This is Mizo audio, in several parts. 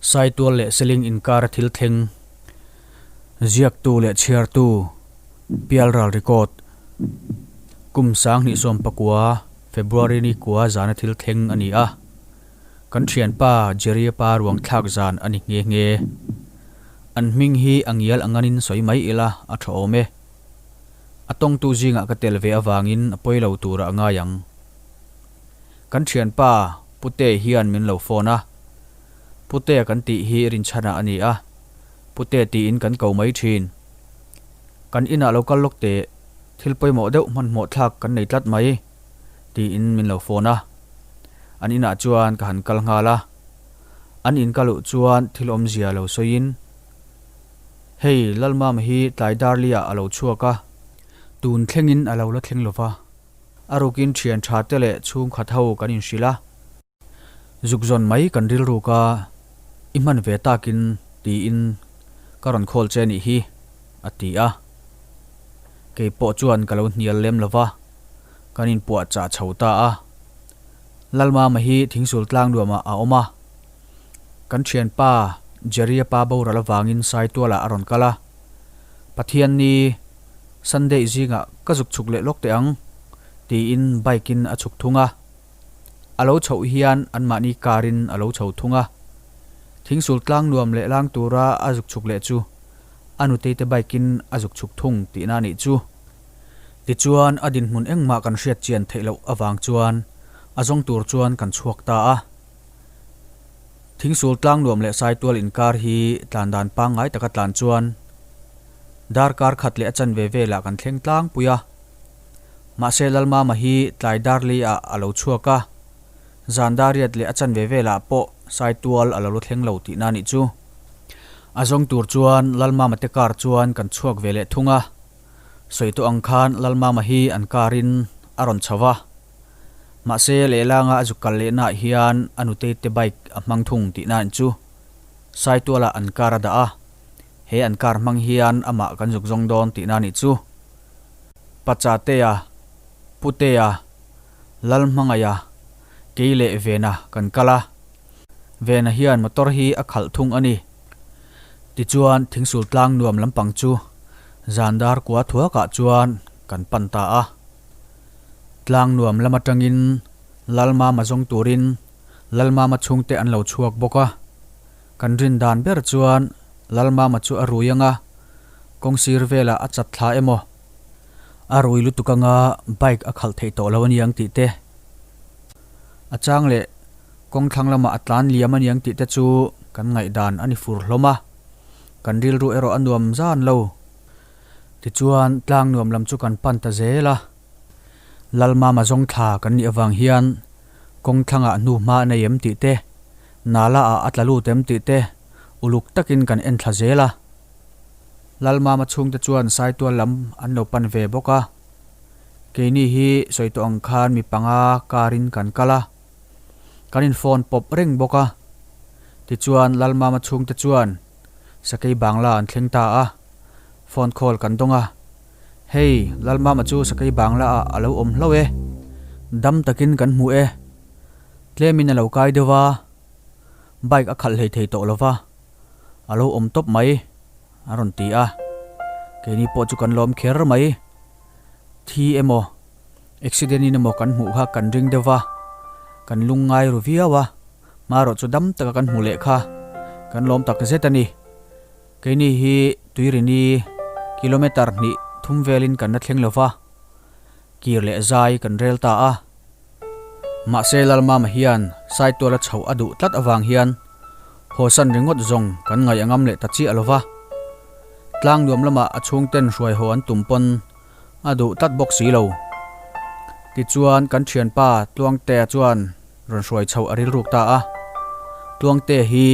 Saitual leh Seling inkara thil thleng, ziaktu leh chhiartu, Pialral record, kum 2019 February ni kua zana thil thleng a ni a. Kan thianpa Jerry-a pa ruang thlak zan a ni nghe nghe. An hming hi a ngial a nganin sawi mai ila a tha awm e. A tawngtu zingah ka tel ve avangin a pawi lo turah a ngai ang. Kan thianpa Pute hian min lo phone a. Pute kan tih hi rinchhanah a ni a, Pute tiin kan ko mai thin. Kan inah lo kal lawk teh, thil pawimawh deuh hmanhmawh thlak kan nei tlat mai. Tiin min lo phone a. An inah chuan ka han kal nghal a. An in ka luh chuan thil awmzia lo sawiin, Hei, Lalmama hi tlai darliah a lo chhuak a. Tun thlengin a lo la thleng lo va. A rukin thian tha te leh chhungkhat ho kan inhrilh a. Zuk zawn mai kan rilruk a, i hman ve takin tiin ka rawn call che nih hi, a ti a. Kei pawh chuan ka lo hnial lem lo va, kan inpuah chah chho ta a. Lalmama hi thingsul tlang nuamah a awm a. Kan thianpa Jerry-a pa boral avangin Saitualah a rawn kal a. Pathianni Sunday zingah ka zuk chhuk leh lawk teh ang, tiin bike-in a chhuk thung a. A lo chhoh hian anmahni car-in a lo chho thung a. Thingsul tlang nuam leh lang tura a zuk chhuk leh chu a nutei te bike-in a zuk chhuk thung tihna a nih chu. Tichuan a dinhmun engmah kan hriat chian theih loh avang chuan a zawng tur chuan kan chhuak ta a. Thingsul tlang nuam leh Saitual inkar hi tlan dan pangngai taka tlan chuan darkar khat leh a chanve velah kan thleng tlangpui a. Mahse Lalmama hi tlai darli ah a lo chhuak a, zan dariat leh a chanve velah pawh Saitual a lo la thleng lo tihna a nih chu. A zawng tur chuan Lalmama te car chuan kan chhuak ve leh thung a, sawi tawh ang khan Lalmama hi an car in a rawn chho va. Mahse lehlanga a zuk kal lehnaah hian a nutei te bike a hmang thung tihna a nih chu. Saitualah an car a dah a, he an car hmang hian amah kan zuk zawng dawn tihna a nih chu. Pachatea, Putea, Lalhmangaia, kei leh Vena kan kal a. Vena hian motor hi a khalh thung a ni. Tichuan thingsul tlang nuam lampang chu zan dar kua thuakah chuan kan pan ta a. Tlang nuam lam atangin Lalmama zawng turin Lalmama chhungte an lo chhuak bawk a. Kan rin dan ber chuan Lalmama chu a rui anga kawng sir velah a chat thla emaw? A rui lutuk anga bike a khalh theih tawh lo aniang tih te, a chang leh kawng thlang lamah a tlan liam aniang tih te chu kan ngaihdan a ni fur hlawm a, kan rilru erawh a nuam zan lo. Tichuan tlang nuam lam chu kan pan ta zel a, Lalmama zawng thla kan nih avang hian kawng thlangah hnu hma a nei em tih te, Nala ah a tla lut em tih te uluk takin kan en thla zel a. Lalmama chhungte chuan Saitual lam an lo pan ve bawk a. Keini hi sawi tawh ang khan mi panga car in kan kal a. Kan in phone pawp reng bawk a. Tichuan Lalmama chhungte chuan Sakei Bangla an thleng ta a. Phone call kan dawng a. Hei, Lalmama chu Sakei Bangla ah a lo awm hlauh e. Dam takin kan hmu e. Tlemin a lo kai deuh a. Bike a khalh hlei thei tawh lo va. A lo awm tawp mai, a rawn ti a. Keini pawh chu kan lawm kher mai. Thi emaw, accident in emaw kan hmuh kha kan ring deuh va, kan lung ngai ru viau a. Hmarawh chu dam taka kan hmu leh kha kan lawm tak zet a ni. Keini hi Tuirini kilometre hnih thum velin kan la thleng lo va, kir leh zai kan rel ta a. Mahse Lalmama hian Saituala chhoh a duh tlat avang hian hawsan ringawt zawng kan ngaih a ngam leh ta chiah lo va. Tlang nuam lamah a chhungten hruai haw an tum pawn a duh tlat bawk si lo. Tichuan kan thianpa Tluangtea chuan rawn hruai chhoh a rilruk ta a. Tluangtea hi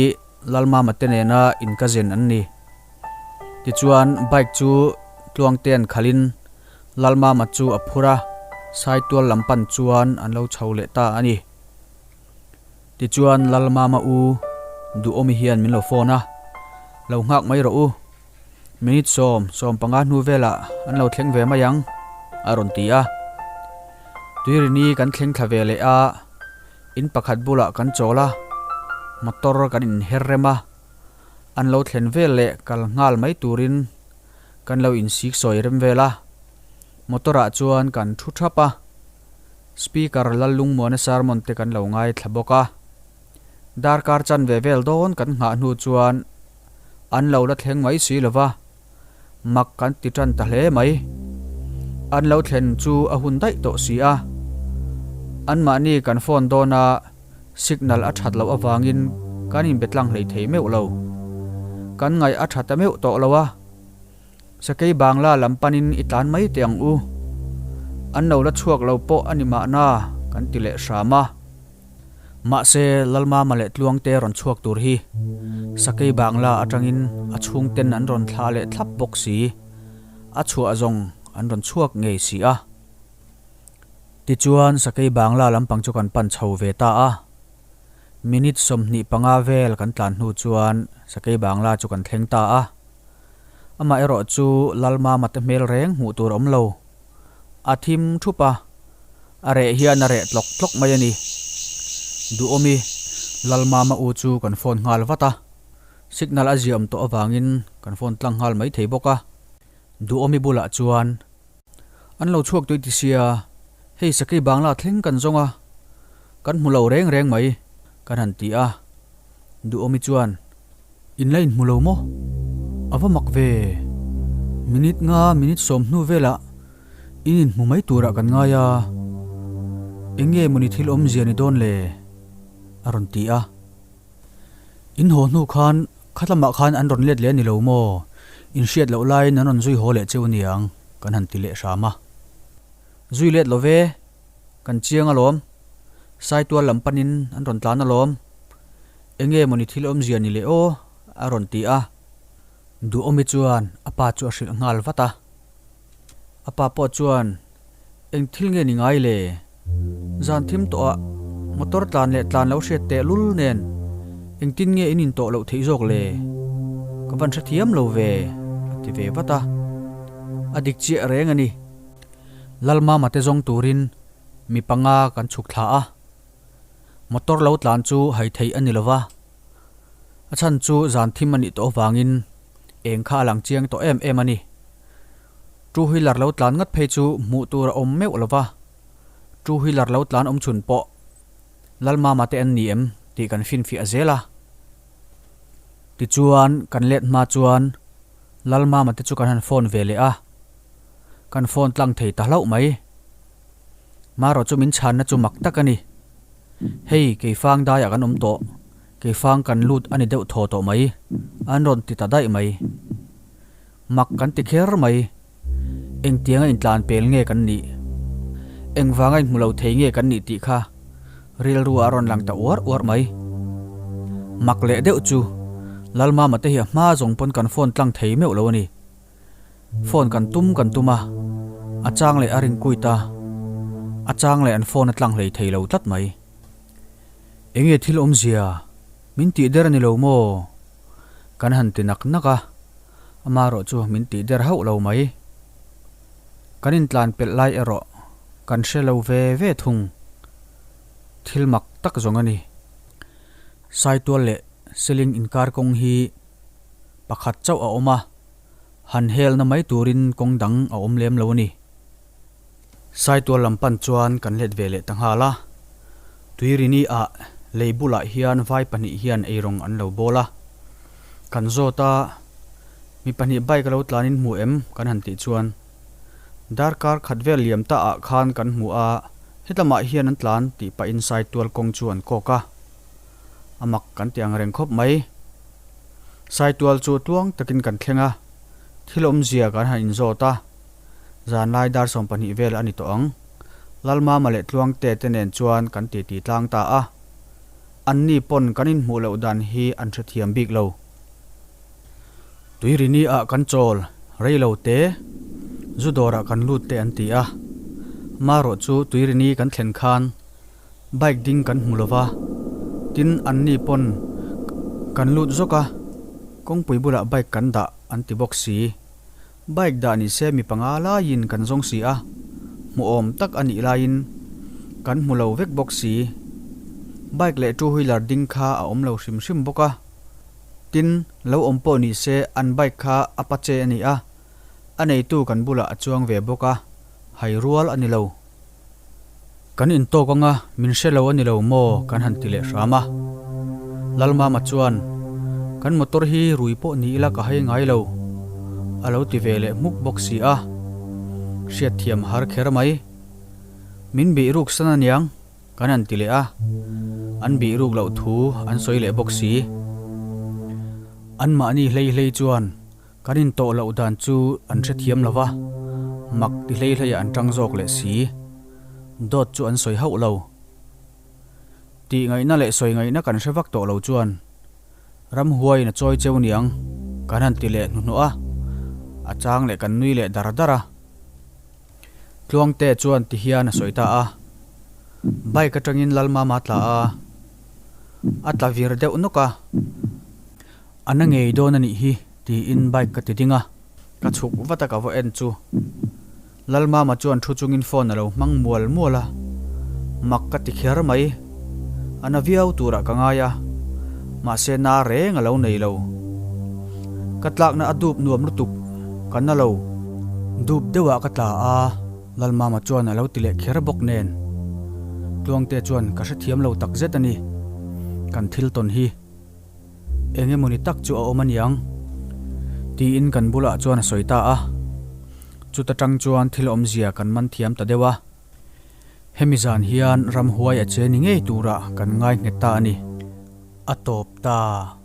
Lalmama te nena inkazen an ni. Tichuan bike chu Tluangtea'n khalhin Lalmama chu a phur a, Saitual lam pan chuan an lo chho leh ta a ni. Tichuan Lalmama u Duhawmi hian min lo phone a, Lo nghak mai rawh u, minute sawm, 15 hnu velah an lo thleng ve mai ang, a rawn ti a. Tuirini kan thleng thla ve leh a, in pakhat bulah kan chawl a. Motor kan inher rem a, an lo thlen vel leh kal nghal mai turin kan lo insik sawi rem vel a. Motor ah chuan kan thu thap a, speaker Lallungmuana sermon te kan lo ngaithla bawk a. Darkar chanve vel dawn kan nghah hnu chuan an lo la thleng mai si lo va, mak kan ti tan ta hle mai. An lo thlen chu a hun daih tawh si a, anmahni kan phone dawn a, signal a that loh avangin kan inbe tlang hlei thei meuh lo. Kan ngaih a tha ta meuh tawh lo a, Sakei Bangla lam panin i tlan mai teh ang u. An lo la chhuak lo pawh a ni mahna kan ti leh hram a. Mahse, Lalmama leh Tluangte rawn chhuak tur hi Sakei Bangla atangin a chhungten an rawn thlah leh thlap bawk si, a chhuah zawng an rawn chhuak ngei si a. Tichuan, Sakei Bangla lampang chu kan pan chho ve ta a. Minute 25 vel kan tlan hnu chuan Sakei Bangla chu kan thleng ta a. Amaherawh chu Lalmama te hmel reng hmuh tur awm lo. A thim thup a, a reh hian a reh tlawk tlawk mai a ni. Duhawmi, Lalmama u chu kan phone nghal vat a. Signal a ziahawm tawh avangin kan phone tlang nghal mai thei bawk a. Duhawmi bulah chuan. An lo chhuak tui ti sia, hei Sakei Bangla thleng kan zawng a, kan hmu lo reng reng mai, kan han ti a. Duhawmi chuan, In la inhmu lo maw? A va mak ve. Minute nga, minute sawm hnu velah in inhmu mai turah kan ngai a, eng nge mawni thil awmzia ni dawn le? a rawn ti a. In haw hnu khan khatlamah khan an rawn let leh a ni lo maw? In hriat loh laiin an rawn zui haw leh cheu aniang kan han ti leh hram a. Zui let lo ve, kan chiang alawm. Saitual lam panin an rawn tlan alawm. Eng nge mawni thil awmzia ni leh aw? a rawn ti a. Duhawmi chuan a pa chu a hrilh nghal vat a. A pa pawh chuan, Eng thil nge ni ngai le? Zan thim tawhah motor tlan leh tlan lo hriat teh lul nen engtin nge in intawh loh theih zawk le? Ka van hrethiam lo ve, a ti ve vat a. A dik chiah reng a ni. Lalmama te zawng turin mi panga kan chhuk thla a. Motor lo tlan chu hai theih a ni lo va, a chhan chu zan thim a nih tawh avangin eng kha a lang chiang tawh em em a ni. Two wheeler lo tlan ngat phei chu hmuh tur a awm meuh lo va, two wheeler lo tlan awm chhun pawh Lalmama te an ni em tih kan finfiah zel a. Tichuan kan let hma chuan Lalmama te chu kan han phone ve leh a, kan phone tlang thei ta hlauh mai. Marawh chu min chhanna chu mak tak a ni. Hei, Keifang daiah kan awm tawh, Keifang kan lut a ni deuh thaw tawh mai, an rawn ti ta daih mai. Mak kan ti kher mai. Engtianga intlan pel nge kan nih? Engvanga inhmu lo thei nge kan nih tih kha rilru a rawn lang ta uar uar mai. Mak leh deuh chu Lalmama te hi a hma zawng pawn kan phone tlang thei meuh lo a ni. Phone kan tum kan tum a, a chang leh a ring kuit a, a chang leh an phone a tlang hlei thei lo tlat mai. Enge thil awmzia? Min tih der a ni lo maw? Kan han ti nak nak a, amaherawh chu min tih der hauh lo mai. Kan intlan pelh lai erawh kan hre lo ve ve thung. Thil mak tak zawng a ni. Saitual leh Seling inkar kawng hi pakhat chauh a awm a, han helna mai turin kawng dang a awm lem lo a ni. Saitual lam pan chuan kan let ve leh ta nghal a, Tuirini ah lei bulah hian vai pahnih hian eirawng an lo bawl a, kan zawt a, mi pahnih bike a lo tlanin hmu em kan han tih chuan darkar khat vel liam ta ah khan kan hmu a, hetlamah hian an tlan tih pahin Saitual kawng chu an kawk a, a mak kan ti ang reng khawp mai. Saitual chu tluang takin kan thleng a, thil awmzia kan han inzawt a. Zanlai dar 12 vel a ni tawh ang. Lalmama leh Tluangte te nen chuan kan titi tlang ta a. Anni pawn kan inhmuh loh dan hi an hrethiam bik lo. Tuirini ah kan chawl rei lo te, zu dawrah kan lut te an ti a. Marawh chu Tuirini kan thlen khan bike ding kan hmu lo va, tin anni pawn kan lut zawk a, kawngpui bulah bike kan dah an ti bawk si. Bike dah ni se mi panga laiin kan zawng si a, hmuhawm tak a nih laiin kan hmu lo vek bawk si. Bike leh two wheeler ding kha a awm lo hrim hrim bawk a. Tin, lo awm pawh ni se an bike kha a pache a ni a, a neitu kan bulah a chuang ve bawk a, hai rual a ni lo. Kan intawk anga min hre lo a ni lo maw kan han ti leh hram a. Lalmama chuan, Kan motor hi rui pawh ni ila ka hai ngai lo, a lo ti ve leh hmuk bawk si a. Hriatthiam har kher mai. Min bih ruk san aniang kan han ti leh a, an bih ruk loh thu an sawi leh bawk si. Anmahni hlei hlei chuan Kan intawh loh dan chu an hrethiam lo va, mak ti hlei hleiah an tang zawk leh si. Dawt chu an sawi hauh lo. Tih ngaihna leh sawi ngaihna kan hre vak tawh lo chuan ramhuaiin a chawi cheu niang kan han ti leh hnuhnawh a, a chang leh kan nui leh dar dar a. Tluangte chuan ti hian a sawi ta a, Bike atangin Lalmama a tla a, a tla vir deuh nawk a. A na ngei dawn a nih hi tiin bike ka ti ding a, ka chhuk vat a ka va en chu. Lalmama chuan thu chungin phone a lo hmang mual mual a, mak ka ti kher mai. A na viau turah ka ngai a, mahse na reng a lo nei lo. Ka tlakna a dup nuam lutuk, ka na lo. Dup deuhah ka tla a, Lalmama chuan a lo ti leh kher bawk nen. Tluangte chuan ka hrethiam lo takzet a ni, kan thil tawn hi. Eng emawni tak chu a awm aniang? Tiin kan bulah chuan a sawi ta a. Chuta tang chuan thil awmzia kan man thiam ta deuh a. Hemi zan hian ramhuai a che ni ngei turah kan ngai nghet ta a ni. A tawp ta.